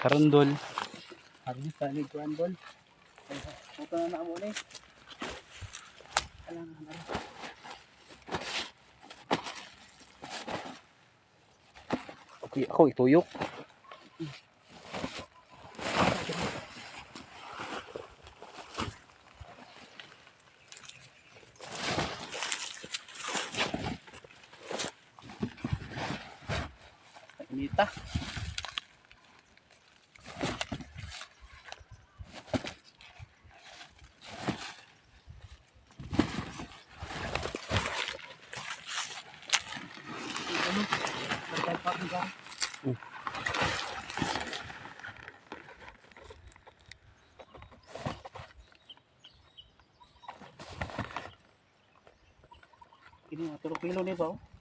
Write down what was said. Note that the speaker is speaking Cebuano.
Karon, Dol. Harvest ta ni kuan, Dol. Ay, puto na na mo ni. Alam na. Okay, ako ituyok. Inita. Kini nga tulo kilo ni ba? Oh?